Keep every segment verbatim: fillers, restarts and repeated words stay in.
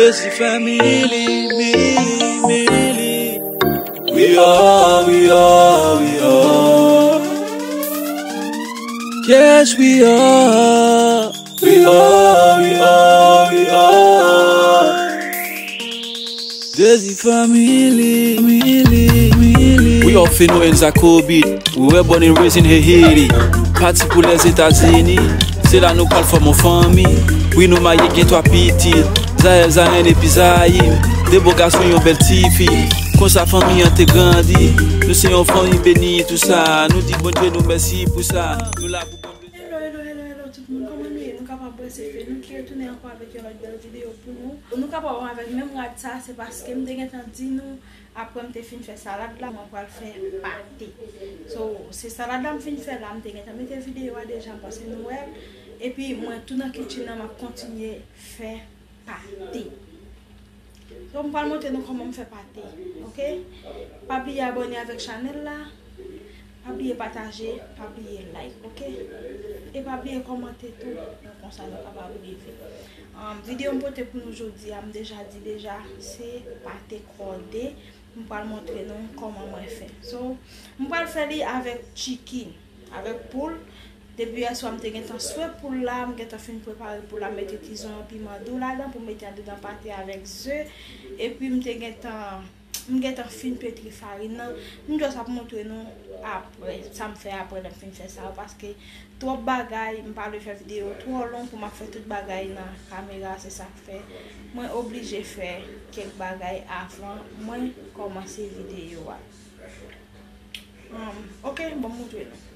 Desi family, mili, mili. We are, we are, we are. Yes, we are. We are, we are, we are. Desi family, mili, mili. We are Feno and Zakobi. We were born and raised in Haiti. Pati pou Lèzetazini. Se la nou pral fòm yon fanmi. Wi, nou marye gen twa pitit. Zael, Zayen epi Zayim. De bo gason, yon bèl tifi. Konsa fanmi an te grandi. Nou se yon fanmi beni, tou sa. Nou di Bondye nou mèsi pou sa. Nou la pou Bondye. Hello, hello, hello, hello, tout moun, kòman nou ye? Nou kapab wè se Feno ki retounen ankò avèk yon lòt bèl videyo pou nou. Nou kapab wè avèk menm rad sa, se paske m te gentan di nou, apre m te fin fè salad la, mwen pral fè pate. So, se salad la m fin fè la, m te gentan mete videyo a deja, m panse nou wè l. Epi mwen tou nan kitchen nan, m ap kontinye fè pate. So, m pral montre nou kòman m fè pate, oke? Pa bliye abòne avèk chanèl la, pa bliye pataje, pa bliye like, oke? E pa bliye kòmante tou, konsa nou kapab rive. Um, videyo m pote pou nou jodi a, m deja di deja, se pate kòde. M pral montre nou kòman mwen fè. So, m pral fè li avèk chicken, avèk poul. Depi yèswa m te gentan swe poul la, m gentan fin prepare poul la, m mete ti zonyon, piman dou ladan pou m mete andedan pate avèk ze. Epi m te gentan, m gentan fin petri farin nan. M just ap montre nou apre, sa m fè apre lè m fin fè sa yo, paske twòp bagay, m pa vle fè videyo twò long pou m ap fè tout bagay nan kamera, se sa k fè mwen oblije fè kèk bagay avan mwen kòmanse videyo a. Um, ok, bon, m montre nou.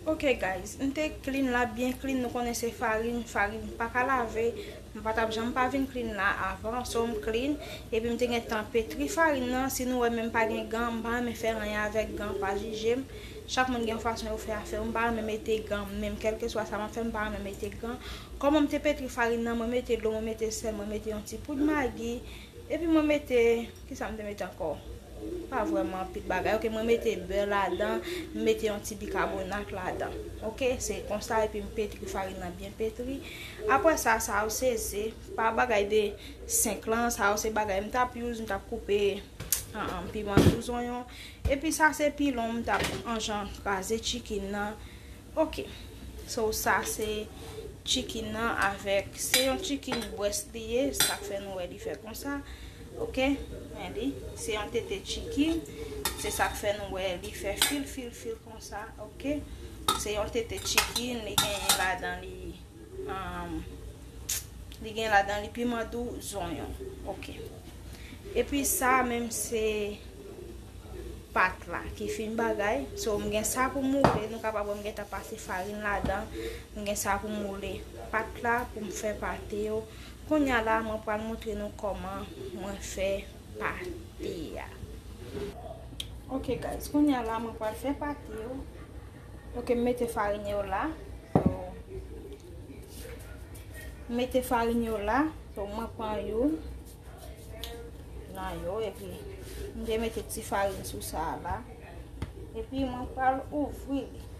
Ok, guys, m te clean la, byen clean, nou konnen se farin, farin pa ka lave. M pa t ap janm pa vin clean la avan, so m clean. Epi m te gentan petri farin nan, si nou wè menm pa gen gan, m pa renmen fè anyen avèk gan, pa jije m. Chak moun gen yon fason yo fè afè yo, m pa renmen mete gan, menm kèlkeswa sa m ap fè, m pa renmen mete gan. Kòman m te petri farin nan, mwen mete dlo, mwen mete sèl, mwen mete yon ti poud magi, epi mwen mete, kisa m te mete ankò? Pa vrèman anpil bagay. Ok, mwen mete bè ladan, m mete yon ti bikabonat ladan. Ok, se konsa, epi m petri farin nan byen petri. Apre sa, sa yo se ze, pa bagay de senk lan, sa yo se bagay m t ap use, m t ap koupe, an, an, piman dou, zonyon. Epi sa se pilon, m t ap anjan kraze chicken nan. Ok. So, sa se chicken nan avèk, se yon chicken breast li ye, sa k fè nou wè li fè konsa. Ok, men li, se yon tete chicken, se sa k fè nou wè li fè fil, fil, fil konsa, ok. Se yon tete chicken, li genyen ladan li, um, li gen ladan li piman dou, zonyon, ok. Epi sa menm se pat la ki fin bagay. So, m gen sa pou m moule. Nou kapab wè m gentan pase farin ladan. M gen sa pou m moule pat la pou m fè pate yo. Kounye a la, mwen pral montre nou kòman mwen fè pate a. Ok, guys, kounye a la, mwen pral fè pate yo. Ok, m mete farin yo la. So, m mete farin yo la. So, mwen pran youn nan yo, epi m te mete ti farin sou sa a la. Epi mwen pral ouvri li.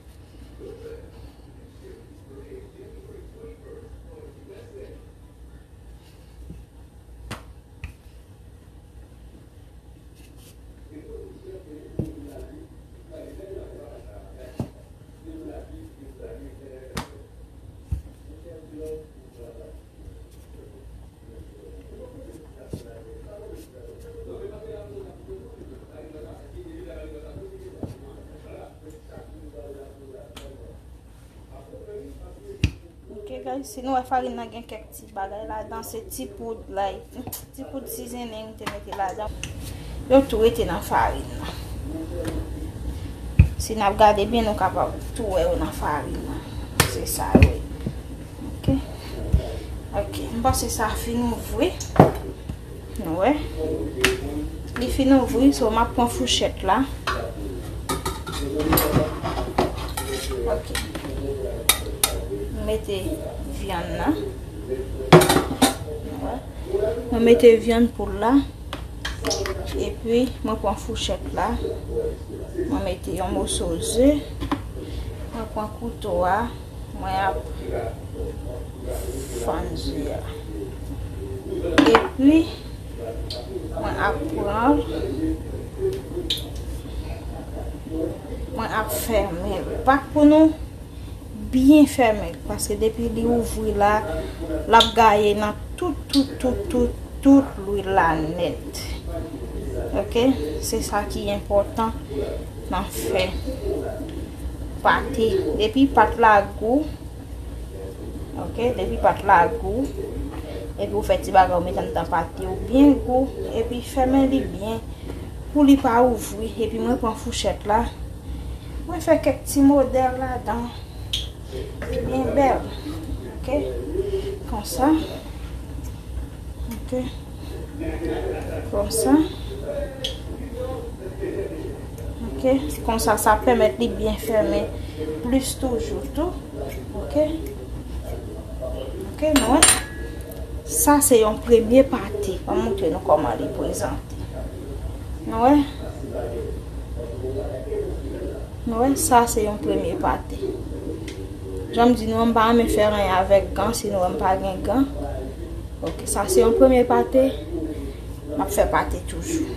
Ok, guys, si nou wè farin nan gen kèk ti bagay ladan, se ti poud, like, ti poud seasoning m te mete ladan. Yo tou rete nan farin nan. Si n ap gade byen, nou kapab tou wè yo nan farin nan. Se sa yo ye. Ok. Ok, m panse sa fin ouvri. Nou wè. Li fin ouvri, so m ap pran fouchèt la. Ok. M mete vyann nan. Nou wè. Mwen mete vyann poul la. Epi, mwen pran fouchèt la. Mwen mete yon moso ze. Mwen pran kouto a. Mwen ap fann ze a. Epi, mwen ap pran l, mwen ap fèmen l. Pak pou nou byen fèmen l, paske depi li ouvri la, l ap gaye nan tout, tout, tout, tout, tout lwil la nèt. Oke? Se sa ki enpòtan nan fè pate. Depi pat la gou, oke, depi pat la gou, epi ou fè ti bagay ou met anndan pate ou byen gou, epi fèmen li byen pou li pa ouvri, epi mwen pran fouchèt la, mwen fè kèk ti modèl ladan, li byen bèl, oke, konsa, oke, konsa. Oke, konsa sa pèmèt li byen fèmen plis toujou tou. Oke. Oke, nou wè. Sa se yon premye pate. Ban m montre nou kòman li prezante. Nou wè? Nou wè, sa se yon premye pate. Jan m di nou an, m pa renmen fè anyen avèk gan, si nou wè m pa gen gan. Oke, sa se yon premye pate. M ap fè pate toujou.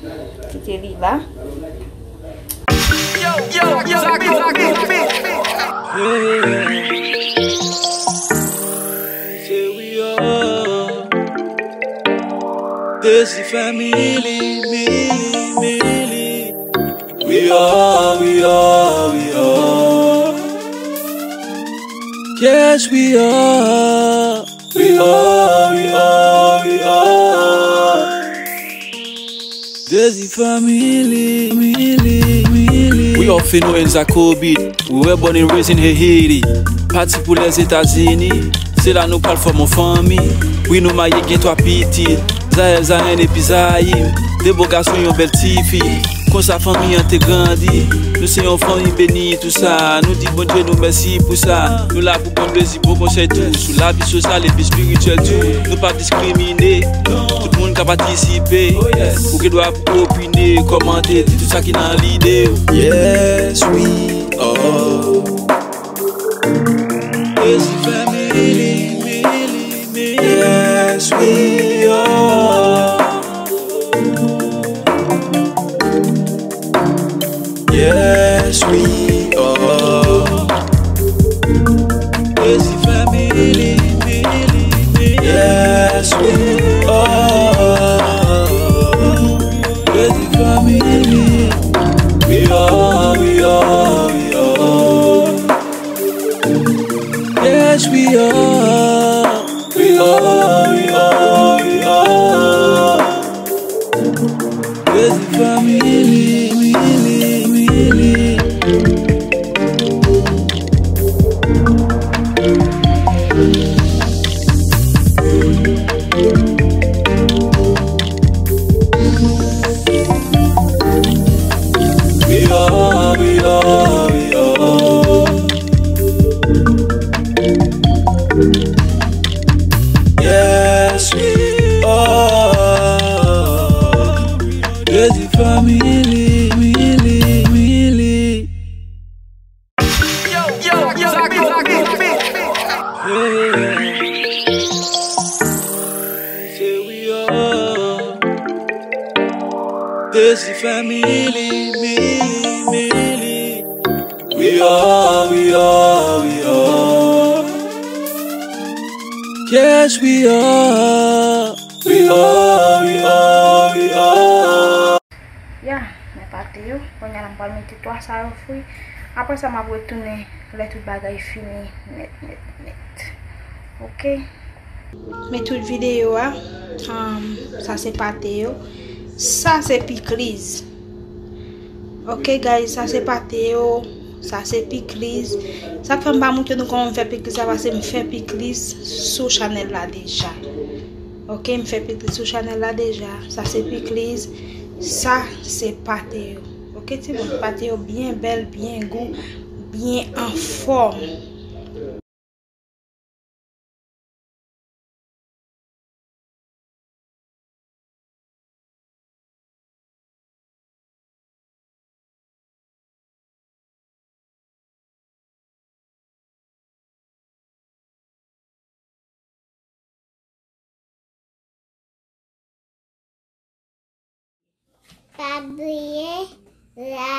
Kite li la. Yo, yo, yo, Zako, Zako, Zako. Say we are Desi family, mili, mili. We are, we are, we are. Yes, we are. We are, we are, we are. Desi family, mili, mili. We are Feno and Zako Beat. We were born and raised in Haiti. Pati pou Lèzetazini. Se la nou pral fòm yon fanmi. Wi, nou marye gen twa pitit. Zael, Zayen epi Zayim. De bo gason, yon bèl tifi. Konsa fanmi an te grandi. Nou se yon fanmi beni, tou sa. Nou di Bondye nou mèsi pou sa. Nou la pou bon plezi, bon konsèy tou. Sou lavi sosyal epi espirityèl tou. Nou pa diskrimine. Tout moun ka patisipe. Ou gen dwa pou opine, kòmante, di tout sa ki nan lide w. Yes, we are. Desi family, mili, mili. Yes, we are. Yes, we are. Desi family, mili, mili. Yes, we are. Desi family. We are, we are, we are. Yes, we are. We are, we are, we are. Desi family, mili, mili. We are, we are, we are. Yes, we are. Desi family, mili, mili. Yo, yo, yo, Zako, Zako, Zako. Say we are Desi family, mili, mili. We are, we are, we are. Yes, we are. We are, we are, we are. Ya, men pate yo. Kounye a la m pral mete twa sa yo fri. Apre sa, m ap retounen lè tout bagay fini nèt, nèt, nèt. Oke. Men tout videyo a, um, sa se pate yo. Sa se pikliz. Oke, guys, sa se pate yo. Sa se pikliz. Sa k fè m pa montre nou kòman m fè pikliz la, paske m fè pikliz sou chanèl la deja. Oke, m fè pikliz sou chanèl la deja. Sa se pikliz. Sa se pate yo. Oke, timoun, pate yo byen bèl, byen gou, byen anfòm. pa bliye like.